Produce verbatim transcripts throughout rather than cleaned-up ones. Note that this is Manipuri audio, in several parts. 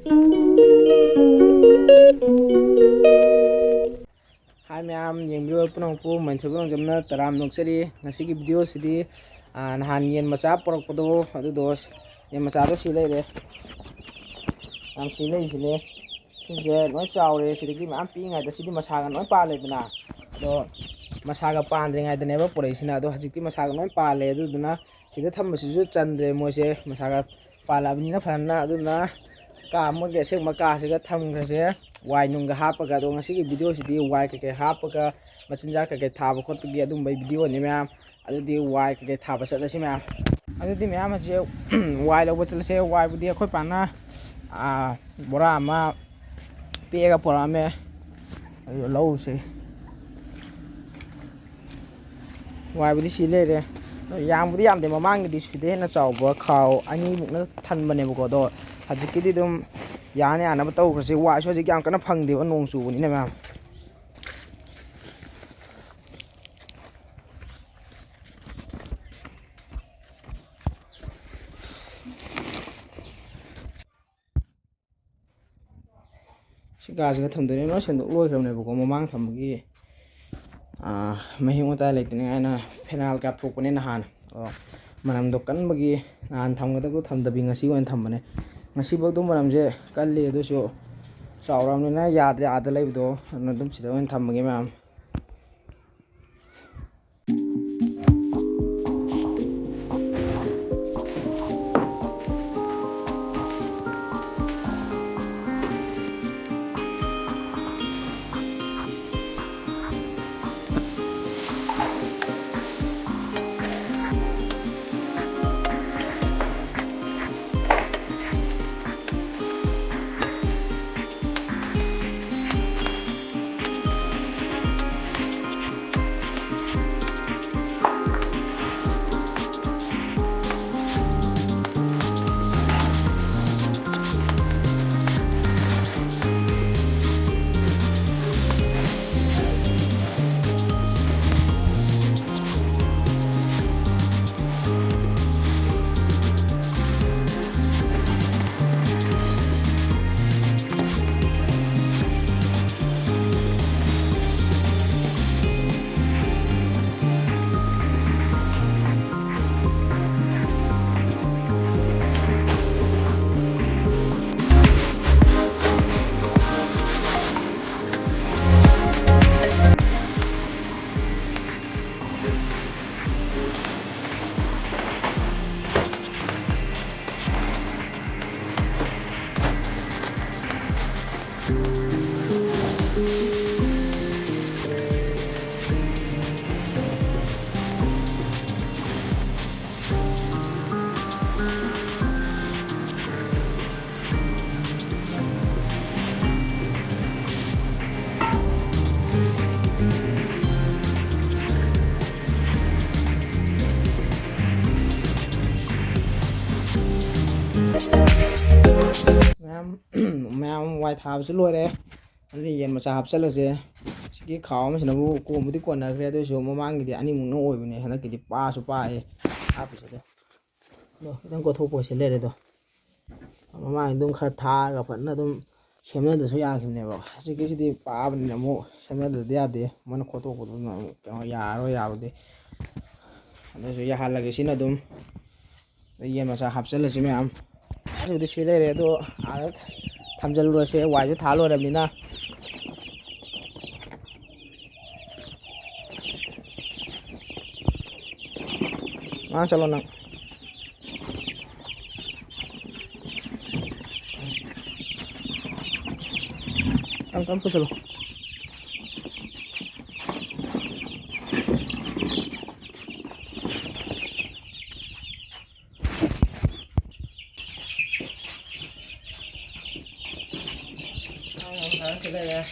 ꯍꯥꯏ ꯃꯌꯥꯝ ꯌꯦꯡꯕꯤꯔꯤꯕ ꯄꯨꯝꯅꯃꯛꯄꯨ ꯃꯅꯤꯊꯣꯏꯕ ꯅꯣꯡꯖꯝꯅ ꯇꯔꯥꯝꯅ ꯑꯣꯛꯆꯔꯤ꯫ ꯉꯁꯤꯒꯤ ꯚꯤꯗꯤꯑꯣꯁꯤꯗꯤ, ꯑꯥ, ꯅꯍꯥꯟ ꯌꯦꯟ ꯃꯆꯥ ꯄꯨꯔꯛꯄꯗꯣ, ꯑꯗꯨꯗꯣ, ꯌꯦꯟ ꯃꯆꯥꯗꯣ ꯁꯤ ꯂꯩꯔꯦ꯫ ꯌꯥꯝ ꯁꯤ ꯂꯩꯔꯤꯁꯤꯅꯦ꯫ ꯁꯤꯁꯦ ꯂꯣꯏ ꯆꯥꯎꯔꯦ꯫ ꯁꯤꯗꯒꯤ ꯃꯌꯥꯝ ꯄꯤꯛꯏꯉꯩꯗ ꯁꯤꯗꯤ ꯃꯁꯥꯒ ꯂꯣꯏ ꯄꯥꯜꯂꯦꯗꯅ꯫ ꯑꯗꯣ ꯃꯁꯥꯒ ꯄꯥꯟꯗ꯭ꯔꯤꯉꯩꯗꯅꯦꯕ ꯄꯨꯔꯛꯏꯁꯤꯅ꯫ ꯑꯗꯣ ꯍꯧꯖꯤꯛꯇꯤ ꯃꯁꯥꯒ ꯂꯣꯏ ꯄꯥꯜꯂꯦ꯫ ꯑꯗꯨꯗꯨꯅ ꯁꯤꯗ ꯊꯝꯕꯁꯤꯁꯨ ꯆꯟꯗ꯭ꯔꯦ ꯃꯣꯏꯁꯦ꯫ ꯃꯁꯥꯒ ꯄꯥꯜꯂꯛꯑꯕꯅꯤꯅ ꯐꯖꯅ꯫ ꯑꯗꯨꯅ ꯀꯥ ꯑꯃꯒꯤ ꯑꯁꯦꯡꯕ ꯀꯥꯁꯤꯒ ꯊꯝꯈ꯭ꯔꯁꯦ꯫ ꯋꯥꯏ ꯅꯨꯡꯒ ꯍꯥꯞꯄꯒ꯫ ꯑꯗꯣ ꯉꯁꯤꯒꯤ ꯚꯤꯗꯤꯑꯣꯁꯤꯗꯤ ꯋꯥꯏ ꯀꯩꯀꯩ ꯍꯥꯞꯄꯒ ꯃꯆꯤꯟꯖꯥꯛ ꯀꯩꯀꯩ ꯊꯥꯕ ꯈꯣꯠꯄꯒꯤ ꯑꯗꯨꯝꯕꯒꯤ ꯚꯤꯗꯤꯑꯣꯅꯤ ꯃꯌꯥꯝ꯫ ꯑꯗꯨꯗꯤ ꯋꯥꯏ ꯀꯩꯀꯩ ꯊꯥꯕ ꯆꯠꯂꯁꯤ ꯃꯌꯥꯝ꯫ ꯑꯗꯨꯗꯤ ꯃꯌꯥꯝ ꯍꯧꯖꯤꯛ ꯋꯥꯏ ꯂꯧꯕ ꯆꯠꯂꯁꯦ꯫ ꯋꯥꯏꯕꯨꯗꯤ ꯑꯩꯈꯣꯏ ꯄꯥꯅ, ꯑꯥ, ꯕꯣꯔꯥ ꯑꯃ ꯄꯦꯛꯑꯒ ꯄꯨꯔꯛꯑꯝꯃꯦ꯫ ꯑꯗꯨ ꯂꯧꯔꯨꯁꯦ꯫ ꯋꯥꯏꯕꯨꯗꯤ ꯁꯤ ꯂꯩꯔꯦ꯫ ꯌꯥꯝꯕꯨꯗꯤ ꯌꯥꯝꯗꯦ꯫ ꯃꯃꯥꯡꯒꯤꯗꯤ ꯁꯤꯗ ꯍꯦꯟꯅ ꯆꯥꯎꯕ ꯈꯥꯎ ꯑꯅꯤꯃꯨꯛꯅ ꯊꯟꯕꯅꯦꯕꯀꯣ꯫ ꯑꯗꯣ ꯍꯧꯖꯤꯛꯀꯤꯗꯤ ꯑꯗꯨꯝ ꯌꯥꯅ ꯌꯥꯅꯕ ꯇꯧꯈ꯭ꯔꯁꯦ꯫ ꯋꯥꯏꯁꯨ ꯍꯧꯖꯤꯛ ꯌꯥꯝ ꯀꯟꯅ ꯐꯪꯗꯦꯕ, ꯅꯣꯡ ꯆꯨꯕꯅꯤꯅ ꯃꯌꯥꯝ꯫ ꯁꯤ ꯀꯥꯁꯤꯒ ꯊꯝꯗꯣꯏꯅꯦ꯫ ꯂꯣꯏ ꯁꯦꯡꯗꯣꯛ ꯂꯣꯏꯈ꯭ꯔꯕꯅꯦꯕꯀꯣ꯫ ꯃꯃꯥꯡ ꯊꯝꯕꯒꯤ, ꯑꯥ, ꯃꯍꯤꯛ ꯃꯇꯥꯏ ꯂꯩꯇꯅꯤꯡꯉꯥꯏꯅ ꯐꯦꯅꯥꯜ ꯀꯥꯞꯊꯣꯛꯄꯅꯦ ꯅꯍꯥꯟ꯫ ꯑꯗꯣ ꯃꯅꯝꯗꯣ ꯀꯟꯕꯒꯤ ꯅꯍꯥꯟ ꯊꯝꯒꯗꯕꯗꯣ ꯊꯝꯗꯕꯤ ꯉꯁꯤ ꯑꯣꯏꯅ ꯊꯝꯕꯅꯦ꯫ ꯉꯁꯤꯐꯥꯎ ꯑꯗꯨꯝ ꯃꯅꯝꯁꯦ ꯀꯜꯂꯤ꯫ ꯑꯗꯨꯁꯨ ꯆꯥꯎꯔꯕꯅꯤꯅ ꯌꯥꯗ꯭ꯔꯦ꯫ ꯑꯥꯗ ꯂꯩꯕꯗꯣ ꯑꯗꯨꯅ ꯑꯗꯨꯝ ꯁꯤꯗ ꯑꯣꯏꯅ ꯊꯝꯃꯒꯦ ꯃꯌꯥꯝ꯫ ꯃꯌꯥꯝ ꯋꯥꯏ ꯊꯥꯕꯁꯨ ꯂꯣꯏꯔꯦ꯫ ꯑꯗꯨꯅ ꯌꯦꯟ ꯃꯆꯥ ꯍꯥꯞꯆꯤꯜꯂꯁꯦ꯫ ꯁꯤꯒꯤ ꯈꯥꯎ ꯑꯃꯁꯤꯅꯕꯨ ꯀꯣꯟꯕꯨꯗꯤ ꯀꯣꯟꯅꯈ꯭ꯔꯦ, ꯑꯗꯨꯑꯣꯏꯁꯨ ꯃꯃꯥꯡꯒꯤꯗꯤ ꯑꯅꯤꯃꯨꯛꯅ ꯑꯣꯏꯕꯅꯦ, ꯍꯟꯗꯛꯀꯤꯗꯤ ꯄꯥꯁꯨ ꯄꯥꯛꯑꯦ ꯍꯥꯞꯄꯤꯁꯤꯗꯤ꯫ ꯑꯗꯣ ꯈꯤꯇꯪ ꯀꯣꯠꯊꯣꯛꯄ ꯑꯣꯏꯁꯤ ꯂꯩꯔꯦ ꯑꯗꯣ꯫ ꯃꯃꯥꯡꯒꯤ ꯑꯗꯨꯝ ꯈꯔ ꯊꯥꯔꯒ ꯐꯖꯅ ꯑꯗꯨꯝ ꯁꯦꯝꯅꯗ꯭ꯔꯁꯨ ꯌꯥꯈꯤꯕꯅꯦꯕ꯫ ꯍꯧꯖꯤꯛꯀꯤꯁꯤꯗꯤ ꯄꯥꯕꯅꯤꯅ ꯑꯃꯨꯛ ꯁꯦꯝꯅꯗ꯭ꯔꯗꯤ ꯌꯥꯗꯦ, ꯃꯣꯏꯅ ꯈꯣꯠꯇꯣꯛꯄꯗꯨꯅ ꯑꯃꯨꯛ ꯀꯩꯅꯣ ꯌꯥꯔꯔꯣꯏ ꯌꯥꯕꯗꯤ꯫ ꯑꯗꯨꯁꯨ ꯌꯥꯍꯜꯂꯒꯦ ꯁꯤꯅ ꯑꯗꯨꯝ꯫ ꯑꯗꯩ ꯌꯦꯟ ꯃꯆꯥ ꯍꯥꯞꯆꯤꯜꯂꯁꯤ ꯃꯌꯥꯝ꯫ ꯑꯗꯨꯕꯨꯗꯤ ꯁꯤ ꯂꯩꯔꯦ ꯑꯗꯣ, ꯑꯥꯗ ꯊꯝꯖꯤꯜꯂꯨꯔꯁꯦ, ꯋꯥꯏꯁꯨ ꯊꯥ ꯂꯣꯏꯔꯕꯅꯤꯅ꯫ ꯃꯥ ꯆꯠꯂꯣ ꯅꯪ꯫ ꯇꯞ ꯇꯞ ꯄꯨꯁꯜꯂꯣ꯫ ꯁꯤ ꯂꯩꯔꯦ꯫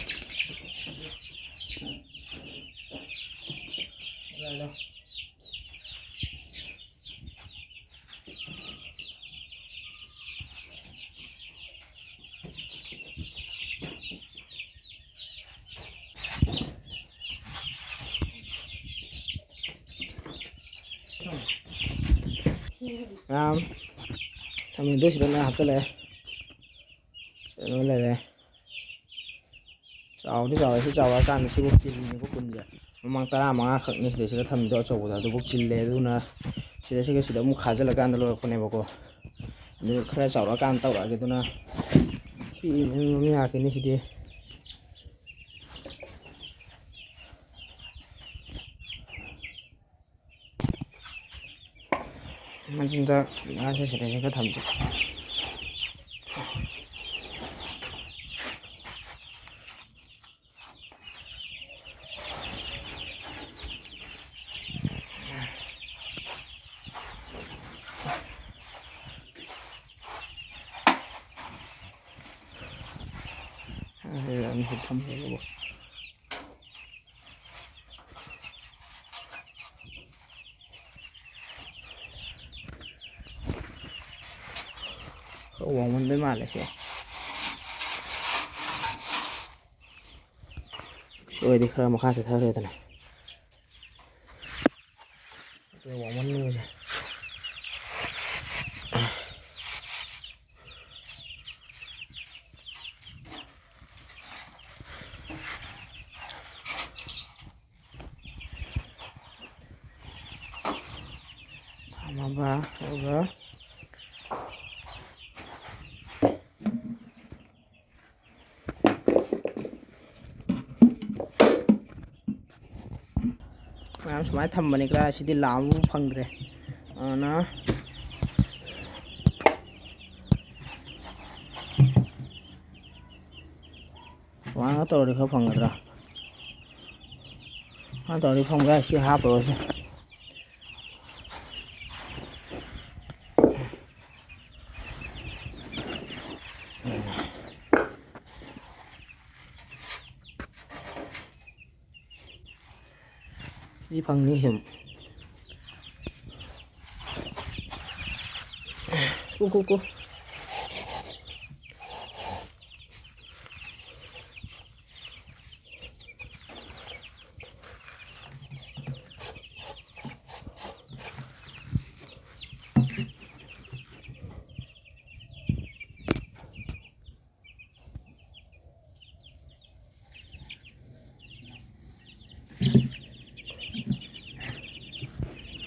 ꯂꯩꯔꯦ꯫ ꯃꯌꯥꯝ ꯊꯝꯃꯤꯗꯣ ꯁꯤꯗ ꯂꯣꯏ ꯍꯥꯞꯆꯜꯂꯛꯑꯦ꯫ ꯁꯤꯗ ꯂꯣꯏ ꯂꯩꯔꯦ꯫ ꯆꯥꯎꯗꯤ ꯆꯥꯎꯔꯦ꯫ ꯁꯤ ꯆꯥꯎꯔꯛꯑꯀꯥꯟꯗ ꯁꯤꯐꯧ ꯆꯤꯜꯂꯤꯅꯤꯀꯣ ꯀꯨꯟꯁꯦ꯫ ꯃꯃꯥꯡ ꯇꯔꯥꯃꯉꯥ ꯈꯛꯅꯤ ꯁꯤꯗꯩꯁꯤꯗ ꯊꯝꯃꯤꯗꯣ ꯑꯆꯧꯕꯗ, ꯑꯗꯨꯐꯧ ꯆꯤꯜꯂꯦ꯫ ꯑꯗꯨꯅ ꯁꯤꯗ ꯁꯤꯒ ꯁꯤꯗ ꯑꯃꯨꯛ ꯈꯥꯖꯤꯜꯂꯀꯥꯟꯗ ꯂꯣꯏꯔꯛꯄꯅꯦꯕꯀꯣ꯫ ꯑꯗꯨ ꯈꯔ ꯆꯥꯎꯔꯛꯑꯀꯥꯟꯗ ꯇꯧꯔꯛꯑꯒꯦ꯫ ꯑꯗꯨꯅ ꯄꯤꯛꯏꯕꯅꯤꯅ ꯃꯃꯤꯡ ꯍꯥꯞꯀꯅꯤ ꯁꯤꯗꯤ꯫ ꯃꯆꯤꯟꯖꯥꯛ ꯉꯥꯁꯦ ꯁꯤꯗꯩꯁꯤꯗ ꯊꯝꯁꯦ꯫ ꯑꯁꯤꯗ ꯑꯅꯤꯈꯛ ꯊꯝꯖꯜꯂꯨꯕ꯫ ꯈꯔ ꯋꯥꯡꯃꯟꯕꯩ ꯃꯥꯜꯂꯦ ꯁꯦ꯫ ꯁꯤ ꯑꯣꯏꯔꯗꯤ ꯈꯔ ꯃꯈꯥ ꯆꯠꯊꯈ꯭ꯔꯦꯗꯅ꯫ ꯑꯗꯨ ꯋꯥꯡꯃꯟꯕꯁꯦ꯫ ꯊꯝꯃꯕ, ꯑꯗꯨꯒ ꯃꯌꯥꯝ ꯁꯨꯃꯥꯏꯅ ꯊꯝꯕꯅꯤ, ꯀꯗꯥꯏ ꯁꯤꯗꯤ ꯂꯥꯝꯕ ꯐꯪꯗ꯭ꯔꯦ꯫ ꯑꯗꯨꯅ ꯁꯨꯃꯥꯏꯅ ꯇꯧꯔꯗꯤ ꯈꯔ ꯐꯪꯒꯗ꯭ꯔꯥ? ꯁꯨꯃꯥꯏꯅ ꯇꯧꯔꯗꯤ ꯐꯪꯕ ꯌꯥꯏ, ꯁꯤ ꯍꯥꯞꯄꯔꯣꯏꯁꯦ꯫ ꯁꯤ ꯐꯪꯅꯤ ꯁꯨꯝ꯫ ꯀꯨ, ꯀꯨ, ꯀꯨ꯫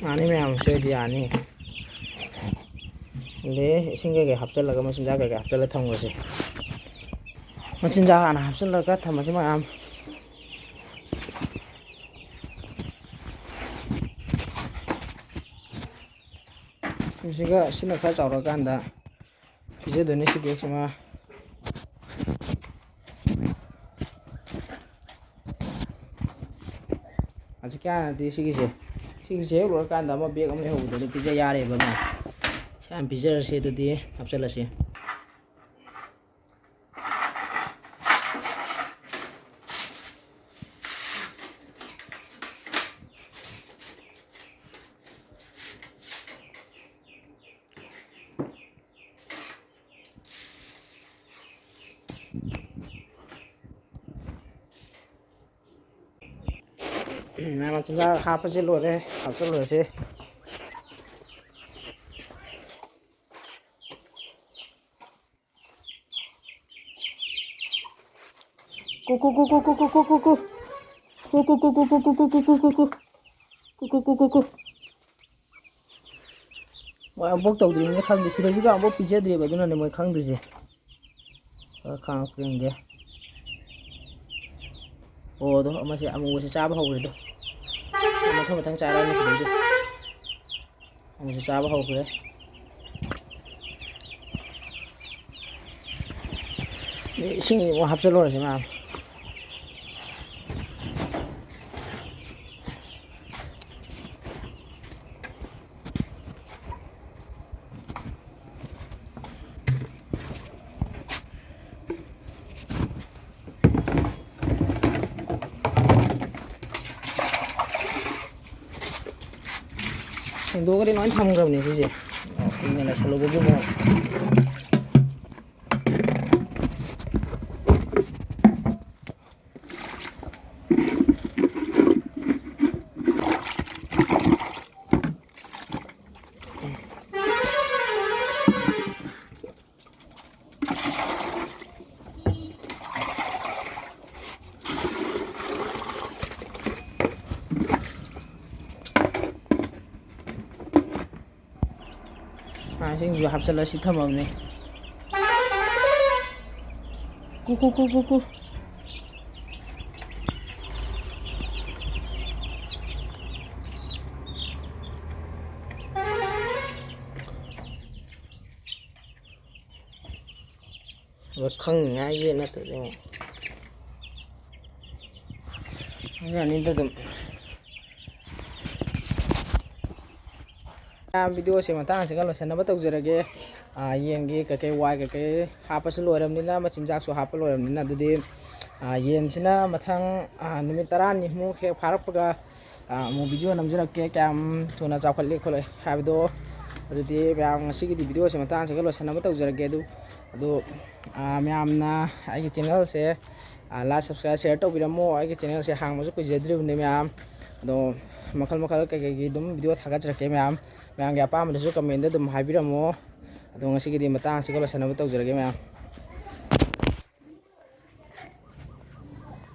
ꯌꯥꯅꯤ ꯃꯌꯥꯝ, ꯁꯤꯗꯤ ꯌꯥꯅꯤ꯫ ꯑꯗꯩ ꯏꯁꯤꯡ ꯀꯩꯀꯩ ꯍꯥꯞꯆꯤꯜꯂꯒ, ꯃꯆꯤꯟꯖꯥꯛ ꯀꯩꯀꯩ ꯍꯥꯞꯆꯤꯜꯂꯒ ꯊꯝꯈ꯭ꯔꯁꯦ꯫ ꯃꯆꯤꯟꯖꯥꯛ ꯍꯥꯟꯅ ꯍꯥꯞꯆꯤꯜꯂꯒ ꯊꯝꯃꯁꯤ ꯃꯌꯥꯝ꯫ ꯁꯤꯒ, ꯁꯤꯅ ꯈꯔ ꯆꯥꯎꯔꯀꯥꯟꯗ ꯄꯤꯖꯗꯣꯏꯅꯦ ꯁꯤ ꯕꯦꯛꯁꯤꯃ꯫ ꯍꯧꯖꯤꯛꯀꯤ ꯍꯥꯟꯅꯗꯤ ꯁꯤꯒꯤꯁꯦ, ꯁꯤꯒꯤꯁꯦ ꯍꯦꯛ ꯂꯣꯏꯔꯀꯥꯟꯗ ꯑꯃ ꯕꯦꯛ ꯑꯃ ꯂꯩꯍꯧꯕꯗꯣ ꯑꯗꯨ ꯄꯤꯖ ꯌꯥꯔꯦꯕ ꯑꯃ꯫ ꯁꯤ ꯍꯥꯟꯅ ꯄꯤꯖꯔꯁꯤ, ꯑꯗꯨꯗꯤ ꯍꯥꯞꯆꯤꯜꯂꯁꯤ꯫ ꯃꯌꯥꯝ ꯃꯆꯤꯟꯖꯥꯛ ꯍꯥꯞꯄꯁꯦ ꯂꯣꯏꯔꯦ, ꯍꯥꯞꯆꯤꯜꯂꯨꯔꯁꯦ꯫ ꯀꯨ, ꯀꯨ, ꯀꯨ꯫ ꯀꯨ, ꯀꯨ, ꯀꯨ, ꯀꯨ꯫ ꯃꯣꯏ ꯑꯃꯨꯛꯐꯥꯎ ꯇꯧꯗ꯭ꯔꯤꯕꯅꯤꯅ ꯈꯪꯗꯦ꯫ ꯁꯤꯗꯩꯁꯤꯒ ꯑꯃꯨꯛꯐꯥꯎ ꯄꯤꯖꯗ꯭ꯔꯤꯕ, ꯑꯗꯨꯅꯅꯦ ꯃꯣꯏ ꯈꯪꯗ꯭ꯔꯤꯁꯦ꯫ ꯈꯔ ꯈꯥꯡꯉꯛꯄ ꯌꯦꯡꯒꯦ꯫ ꯑꯣ, ꯑꯗꯣ ꯑꯃꯁꯦ ꯑꯃꯨꯕꯁꯦ ꯆꯥꯕ ꯍꯧꯔꯦ ꯑꯗꯣ꯫ ꯃꯊꯪ ꯃꯊꯪ ꯆꯥꯔꯛꯑꯅꯤ ꯁꯤꯗꯩꯗꯤ꯫ ꯑꯃꯨꯛꯁꯨ ꯆꯥꯕ ꯍꯧꯈ꯭ꯔꯦ꯫ ꯏꯁꯤꯡ ꯑꯃꯨꯛ ꯍꯥꯞꯆꯜꯂꯨꯔꯁꯤ ꯃꯌꯥꯝ꯫ ꯁꯦꯡꯗꯣꯛꯑꯒꯗꯤ ꯂꯣꯏ ꯊꯝꯈ꯭ꯔꯕꯅꯦ ꯁꯤꯁꯦ, ꯀꯨꯏꯅ ꯂꯩꯁꯜꯂꯨꯕꯒꯤ ꯑꯃꯨꯛ꯫ ꯉꯥꯁꯤꯡꯁꯤꯁꯨ ꯍꯥꯞꯆꯤꯜꯂ ꯁꯤ ꯊꯝꯃꯕꯅꯦ꯫ ꯀꯨ, ꯀꯨ, ꯀꯨ, ꯀꯨ, ꯀꯨ꯫ ꯑꯗꯣ ꯈꯪꯅꯤꯉꯥꯏꯒꯤ ꯅꯠꯇ꯭ꯔꯗꯤ ꯑꯃꯨꯛ ꯌꯥꯅꯤꯗ ꯑꯗꯨꯝ꯫ ꯚꯤꯗꯤꯑꯣꯁꯦ ꯃꯇꯥꯡꯁꯤꯒ ꯂꯣꯏꯁꯟꯅꯕ ꯇꯧꯖꯔꯒꯦ꯫ ꯑꯥ, ꯌꯦꯟꯒꯤ ꯀꯩꯀꯩ ꯋꯥꯏ ꯀꯩꯀꯩ ꯍꯥꯞꯄꯁꯨ ꯂꯣꯏꯔꯕꯅꯤꯅ, ꯃꯆꯤꯟꯖꯥꯛꯁꯨ ꯍꯥꯞꯄ ꯂꯣꯏꯔꯕꯅꯤꯅ, ꯑꯗꯨꯗꯤ, ꯑꯥ, ꯌꯦꯟꯁꯤꯅ ꯃꯊꯪ, ꯑꯥ, ꯅꯨꯃꯤꯠ ꯇꯔꯥꯅꯤꯃꯨꯛ ꯍꯦꯛ ꯐꯥꯔꯛꯄꯒ, ꯑꯥ, ꯑꯃꯨꯛ ꯚꯤꯗꯤꯑꯣ ꯅꯝꯖꯔꯛꯀꯦ, ꯀꯌꯥꯝ ꯊꯨꯅ ꯆꯥꯎꯈꯠꯂꯤ ꯈꯣꯠꯂꯤ ꯍꯥꯏꯕꯗꯣ꯫ ꯑꯗꯨꯗꯤ ꯃꯌꯥꯝ, ꯉꯁꯤꯒꯤꯗꯤ ꯚꯤꯗꯤꯑꯣꯁꯦ ꯃꯇꯥꯡꯁꯤꯒ ꯂꯣꯏꯁꯟꯅꯕ ꯇꯧꯖꯔꯒꯦ꯫ ꯑꯗꯨ, ꯑꯗꯨ, ꯑꯥ, ꯃꯌꯥꯝꯅ ꯑꯩꯒꯤ ꯆꯦꯅꯦꯜꯁꯦ ꯂꯥꯏꯛ, ꯁꯕꯁꯀ꯭ꯔꯥꯏꯕ, ꯁꯤꯌꯔ ꯇꯧꯕꯤꯔꯝꯃꯣ꯫ ꯑꯩꯒꯤ ꯆꯦꯅꯦꯜꯁꯦ ꯍꯥꯡꯕꯁꯨ ꯀꯨꯏꯖꯗ꯭ꯔꯤꯕꯅꯤ ꯃꯌꯥꯝ꯫ ꯑꯗꯣ ꯃꯈꯜ ꯃꯈꯜ ꯀꯩꯀꯩꯒꯤ ꯑꯗꯨꯝ ꯚꯤꯗꯤꯑꯣ ꯊꯥꯒꯠꯆꯔꯛꯀꯦ ꯃꯌꯥꯝ꯫ ꯃꯌꯥꯝꯒꯤ ꯑꯄꯥꯝꯕꯗꯁꯨ ꯀꯃꯦꯟꯗ ꯑꯗꯨꯝ ꯍꯥꯏꯕꯤꯔꯝꯃꯣ꯫ ꯑꯗꯣ ꯉꯁꯤꯒꯤꯗꯤ ꯃꯇꯥꯡ ꯑꯁꯤꯒ ꯂꯣꯏꯁꯟꯅꯕ ꯇꯧꯖꯔꯒꯦ ꯃꯌꯥꯝ꯫